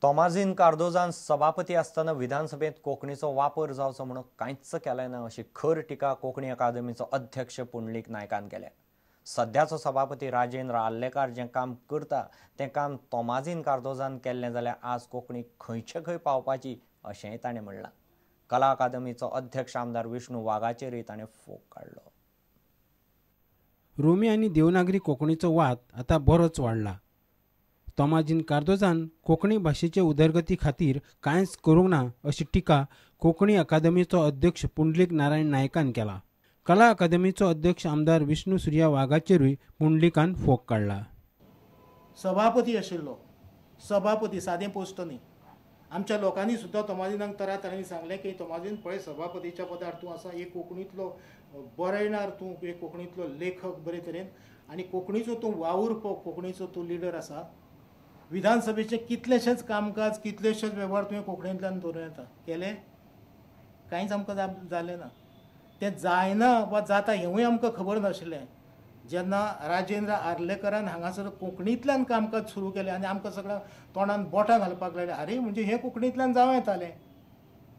तोमाझीन कार्दोजान सभापती आसतना विधानसभेत कोंकणीचो वापर जावचो म्हणून कांयच केलें ना अशी खर टिका कोंकणी अकादमीचो अध्यक्ष पुंडलीक नायकान केल्या। सद्याचो सभापती राजेंद्र आर्लेकार जें काम करता तें काम तोमाझीन कार्दोजान केल्लें जाल्यार आज कोंकणी खंयचे खंय पावपाची अशेंय ताणें म्हणलां। कला अकादमीचो अध्यक्ष आमदार विष्णू वाघाचेरय ताणें फोग काडलो। रोमी आनी देवनागरी कोंकणीचो वाद आतां बरोच वाडला। तोमाझीन कार्दोजान कोंकणी भाशेचे उदरगती खातीर कांयच करूंक ना अशी टिका कोंकणी अकादमीचो अध्यक्ष पुंडलीक नारायण नायकान केला। कला अकादमीचो अध्यक्ष आमदार विष्णू सुर्या वाघाचेरूय पुंडलिकान फोग काडला। सभापती आशिल्लो, सभापती सादें पोस्ट न्ही। आमच्या लोकांनी सुद्दां तोमाझीनाक तरातरांनी सांगलें की तोमाझीन पळय सभापतीच्या पदार तूं आसा, एक कोंकणींतलो बरयणार तूं, एक कोंकणींतलो लेखक बरे तरेन आनी कोंकणीचो तूं वावुरपो, कोंकणीचो तूं लिडर आसा। विधानसभेचें कितलेशेंच कामकाज, कितलेशेच वेव्हार तुवें कोंकणींतल्यान दवरूं येता, केले कांयच आमकां जालें ना। तें जायना वा जाता हेंवूय आमकां खबर नाशिल्लें। जेन्ना राजेंद्र आर्लेकरान हांगासर कोंकणींतल्यान कामकाज सुरू केलें आनी आमकां सगळ्या तोंडान बोटां घालपाक लागलें, आरे म्हणजे हें कोंकणींतल्यान जावं येतालें।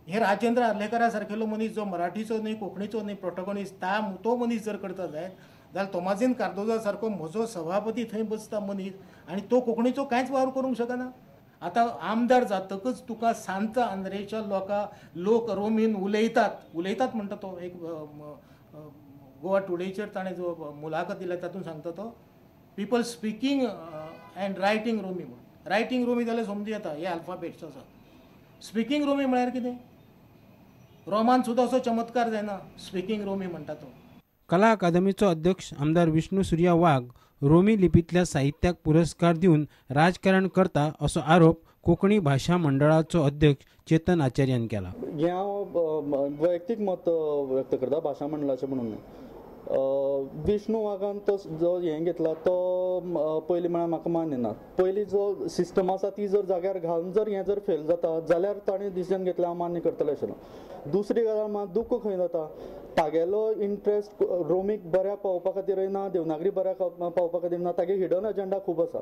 हे राजेंद्र आर्लेकरा सारकेलो मनीस जो मराठीचो न्ही, कोंकणीचो न्ही, प्रोटोगोनिस्ट तो मनीस जर करता जायत जाल्यार तोमाझीन कार्दोजा सारको म्हजो सभापती थंय बसता मनीस आनी तो कोंकणीचो कांयच वावर करूंक शकना। आतां आमदार जातकच तुका सांत आंद्रेच्या लोक रोमीन उलयतात उलयतात म्हणटा तो एक गोवा टुडेचेर ताणें जो मुलाखत दिल्या तातूंत सांगता तो people speaking and writing Romi म्हणून। रायटींग रोमी जाल्यार समजू येता, हे अल्फाबेट्स आसा। स्पिकींग रोमी म्हळ्यार कितें? रोमान सुद्दां असो चमत्कार जायना स्पिकींग रोमी म्हणटा तो। कला अकादमीचो अध्यक्ष आमदार विष्णू सुर्या वाघ रोमी लिपींतल्या साहित्याक पुरस्कार दिवन राजकारण करता असो आरोप कोंकणी भाशा मंडळाचो अध्यक्ष चेतन आचार्यान केला। हें हांव वैयक्तीक मत व्यक्त करता, भाशा मंडळाचें म्हणून न्हय। विष्णू वाघान तो जो हें घेतला तो पयलीं म्हळ्यार म्हाका मान्य ना। पयलीं जो सिस्टम आसा ती जर जाग्यार घालून जर हें जर फेल जाता जाल्यार ताणें डिसिजन घेतलें हांव मान्य करतलें आशिल्लो। दुसरी गजाल मात दुख्ख खंय जाता, तागेलो इंट्रस्ट रोमीक बऱ्या पावोवपा खातीरय ना, देवनागरी बऱ्या पावोवपा खातीर ना, तागे हिडन एजेंडा खूब आसा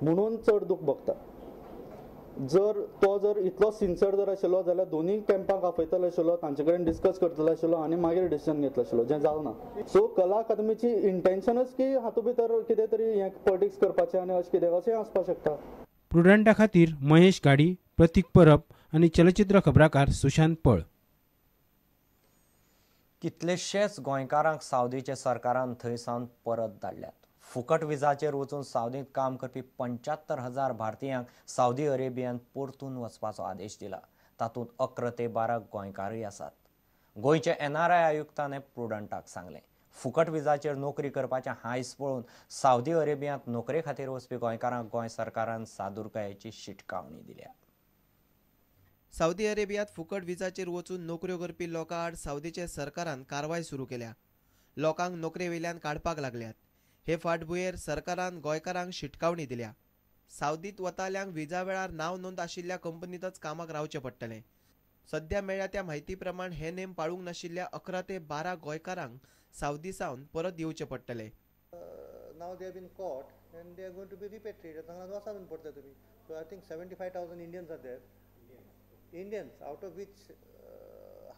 म्हणून चड दूख भोगता। जर तो जर इतलो सिन्सर जर आशिल्लो जाल्यार दोनूय कॅम्पांक आपयतलो आशिल्लो, तांचे कडेन डिस्कस करतलो आशिल्लो आनी मागीर डिसिजन घेतलो आशिल्लो, जें जालें ना। सो कला अकादमीची इंटेन्शनच की हातूंत भितर कितें तरी हें पॉलिटिक्स करपाचें आनी अशें कितें अशें आसपाक शकता। प्रुडंटा खातीर महेश घाडी, प्रतीक परब आनी चलचित्र खबराकार सुशांत पळ। कितलेशेच गोंयकारांक सावदीच्या सरकारान थंय सावन परत धाडल्यात। फुकट विजाचेर वचून सावदींत काम करपी 75,000 भारतीयांक सावदी अरेबियान परतून वचपाचो आदेश दिला। तातूंत 11 ते 12 गोंयकारय आसात। गोंयचे NRI आयुक्तान प्रुडंटाक सांगलें, फुकट विजाचेर नोकरी करपाचें हांयस पळोवन सावदी अरेबियांत नोकरे खातीर वचपी गोंयकारांक गोंय सरकारान सादुरकायेची शिटकावणी दिल्या। सावदी अरेबियांत फुकट विजाचेर वचून नोकऱ्यो करपी लोकां आड सावदीचे सरकारान कारवाय सुरू केल्या। लोकांक नोकरे वयल्यान काडपाक लागल्यात। हे फाटभुंयेर सरकारान गोंयकारांक शिटकावणी दिल्या। सावदीत वताल्यांक विजा वेळार नांव नोंद आशिल्ल्या कंपनीतच कामाक रावचें पडटलें। सध्या मेळ्ळ्या त्या म्हायती प्रमाण हे नेम पाळूंक नाशिल्ल्या 11 ते 12 गोंयकारांक सावदी सावन परत येवचें पडटलें। Now they have been caught and they are going to be repatriated. तांकां वचून पडटा तुमी. So I think 75,000 Indians are there. Indians, out of which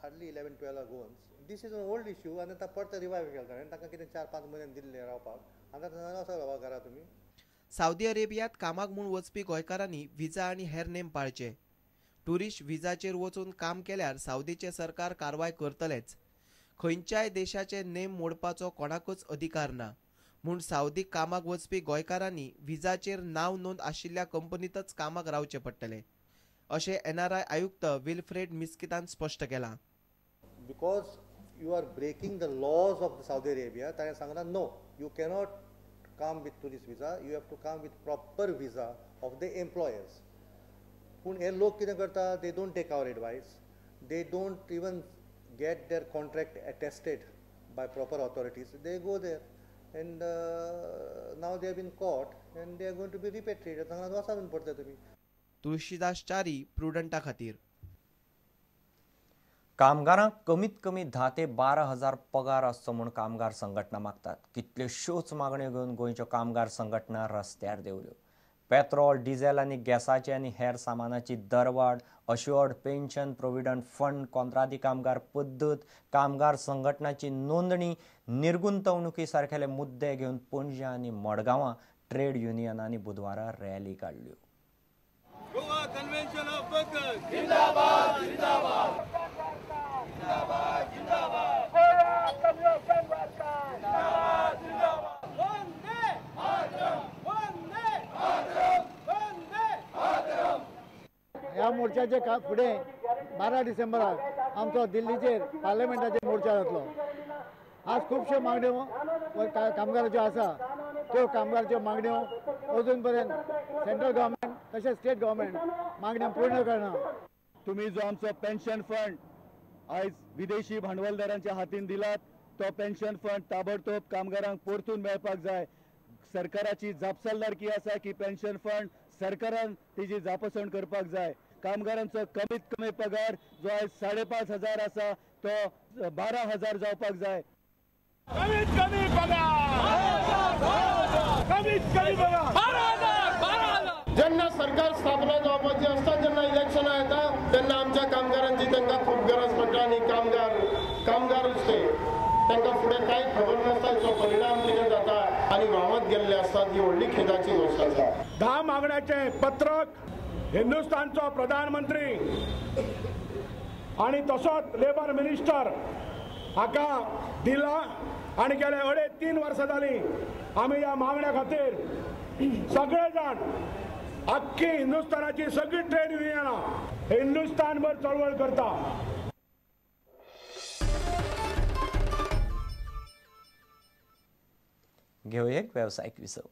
hardly 11-12 are Goans. This is an old issue आनी आतां परत रिवायव केला ताणें. तांकां कितें 4-5 म्हयने दिल्ले रावपाक, आतां वचो बाबा घरा तुमी. सावदी अरेबियांत कामाक म्हूण वचपी गोंयकारांनी विजा आनी हेर नेम पाळचे। टुरिस्ट विजाचेर वचून काम केल्यार सावदीचें सरकार कारवाय करतलेच। खंयच्याय देशाचे नेम मोडपाचो कोणाकूच अधिकार ना म्हूण सावदी कामाक वचपी गोंयकारांनी विजाचेर नांव नोंद आशिल्ल्या कंपनीतच कामाक रावचें पडटलें अशें NRI आयुक्त विल्फ्रेड मिस्कितान स्पश्ट केलां। Because you are breaking the laws of the Saudi Arabia, ताणें सांगलां no, you cannot come with tourist visa, you have to come with proper visa of the employers. पूण हे लोक कितें करता, they don't take our advice, they don't even get their contract attested by proper authorities, they go there and now they have been caught and they are going to be repatriated. तांकां वचून पडटा तुमी. तुळशीदास च्यारी, प्रुडंटा खातीर. कामगारांक कमीत कमी 10 ते 12 हजार पगार आसचो म्हूण कामगार संघटना मागतात। कितल्योश्योच मागण्यो घेवन गोंयच्यो कामगार संघटना रस्त्यार देंवल्यो। पेट्रोल, डिझेल आनी गॅसाची आनी हेर सामानाची दरवाड, अश्युअर्ड पेन्शन प्रोव्हिडंट फंड, कोंत्रादी कामगार पद्दत, कामगार संघटनाची नोंदणी, निर्गुंतवणुकी सारकेले मुद्दे घेवन पणजे आनी मडगांवां ट्रेड युनियनांनी बुधवारा रॅली काडल्यो. गोवा कन्व्हेन्शन ऑफ वर्कर्स जिंदाबाद जिंदाबाद जिंदाबाद जिंदाबाद गोवा कन्व्हेन्शन वर्कर्स जिंदाबाद जिंदाबाद वंदे मातरम वंदे मातरम वंदे मातरम. ह्या मोर्चाचे फुडें 12 डिसेंबराक आमचो दिल्लीचेर पार्लमेंटाचेर मोर्चा जातलो. आज खुबश्यो मागण्यो कामगाराच्यो आसा, त्यो कामगाराच्यो मागण्यो अजून पर्यंत सेंट्रल गव्हर्मेंट तशेंच स्टेट गव्हर्मेंट मागण्यो पूर्ण करना. तुम्ही जो आमचो पेन्शन फंड आयज विदेशी भांडवलदारांच्या हातीन दिलात तो पेन्शन फंड ताबडतोब कामगारांक परतून मेळपाक जाय. सरकाराची जापसालदारकी आसा की पेन्शन फंड सरकारान तेजी जापसण करपाक जाय. कामगारांचो कमीत कमी पगार जो आयज 5,500 आसा तो 12,000 जावपाक जाय. कमीत कमी पगार कमीत कमी पगार 12,000. जेन्ना सरकार स्थापना जावपाची आसता, जेन्ना इलेक्शनां येता तेन्ना आमच्या कामगारांची तांकां खूब गरज पडटा आनी कामगारूच ते तांकां फुडें कांय खबर नासता, हाचो परिणाम कितें जाता आनी व्हांवत गेल्ले आसतात. ही व्हडली खेदाची गोश्ट आसा. 10 मागण्याचें पत्रक हिंदुस्थानचो प्रधानमंत्री आनी तसोच लेबर मिनिस्टर हाका दिला आनी गेले 2.5-3 वर्सां जालीं आमी ह्या मागण्या खातीर सगळे जाण अख्खी हिंदुस्थानाची सगळी ट्रेड युनियनां हिंदुस्थानभर चळवळ करता. घेवया एक वेवसायीक विसव.